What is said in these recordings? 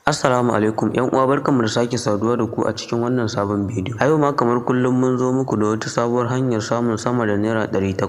Assalamu alaikum ‘yan uwa, barkanmu da sake saduwa da ku a cikin wannan sabon bidiyo. A yau ma kamar kullum mun zo muku da wata sabuwar hanyar samun sama da ₦800.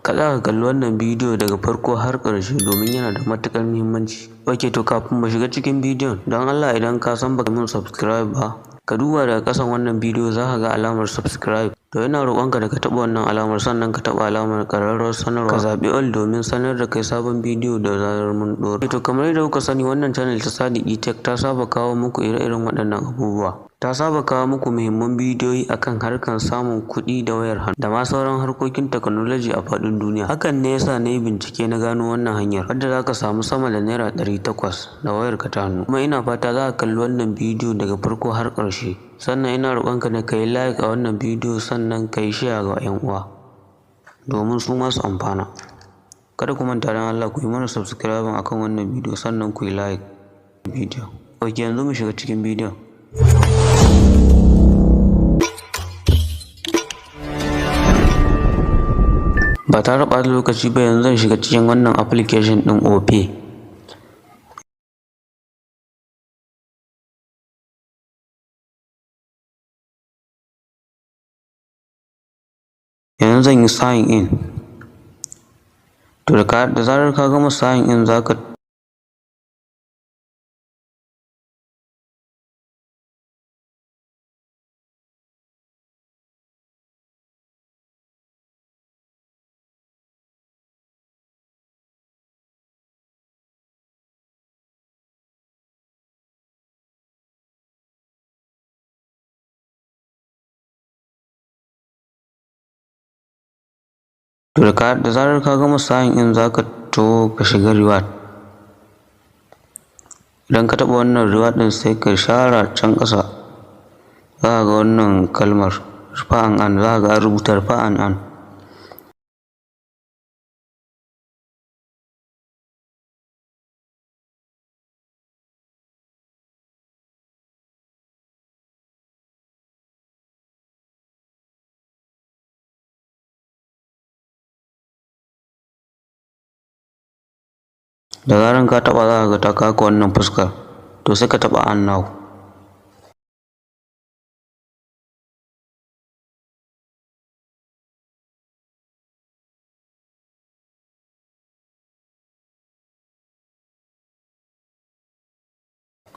Ka tsaya ka kalli wannan bidiyo daga farko har ƙarshe domin yana da matuƙar muhimmanci. Ok, to kafin mu shiga cikin bidiyon, don Allah idan ka san baka min subscribe ba, ka duba daga ƙasan wannan bidiyo za ka ga alamar subscribe. To ina roƙonka da ka taɓa wannan alamar, sannan ka taɓa alamar ƙararrawar sanarwa, ka zaɓi all domin sanar da kai sabon bidiyo da zarar mun ɗora. To kamar yadda kuka sani, wannan channel ta Sadiki Tech ta saba kawo muku ire-iren waɗannan abubuwa. Ta saba kawo muku muhimman bidiyoyi akan harkar samun kuɗi da wayar hannu da ma sauran harkokin technology a faɗin duniya. Hakan ne yasa na yi bincike na gano wannan hanyar wadda za ka samu sama da ₦800 da wayarka ta hannu. Kuma ina fata za ka kalli wannan bidiyo daga farko har ƙarshe. Sannan ina roƙonka da ka yi like a wannan bidiyo, sannan ka yi share ga 'yan uwa domin su ma su amfana. Kada ku manta, don Allah ku yi mana subscribe akan wannan bidiyo, sannan ku yi like bidiyon. Ok, yanzu mu shiga cikin bidiyon. Ba tare da ɓata lokaci ba, yanzu zan shiga cikin wannan application ɗin Opay. Yanzu zan yi sign in. To da zarar ka gama sign in, za ka To da zarar ka gama sign in, za ka taho ka shiga reward. Idan ka taɓa wannan reward ɗin, sai ka share can ƙasa, za ka ga wannan kalmar refer and earn, za ka ga an rubuta refer and earn. Da zarar ka taɓa, za ka ga ta kawo ka wannan fuskar. To sai ka taɓa earn now.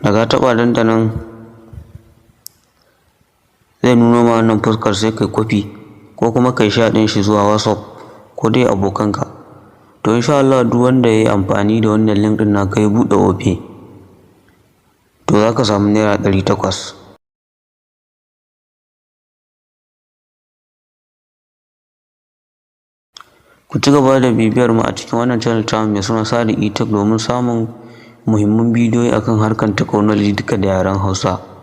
Da ka taɓa, dandanan zai nuno ma wannan fuskar, sai kai copy ko kuma kai share ɗin shi zuwa WhatsApp ko dai abokanka. To insha Allah duk wanda ya yi amfani da wannan link ɗin naka ya buɗe Opay, to za ka samu ₦800. Ku ci gaba da bibiyar mu a cikin wannan channel tamu mai suna Sadiki Tech domin samun muhimman bidiyoyi akan harkar technology, duka da yaren Hausa.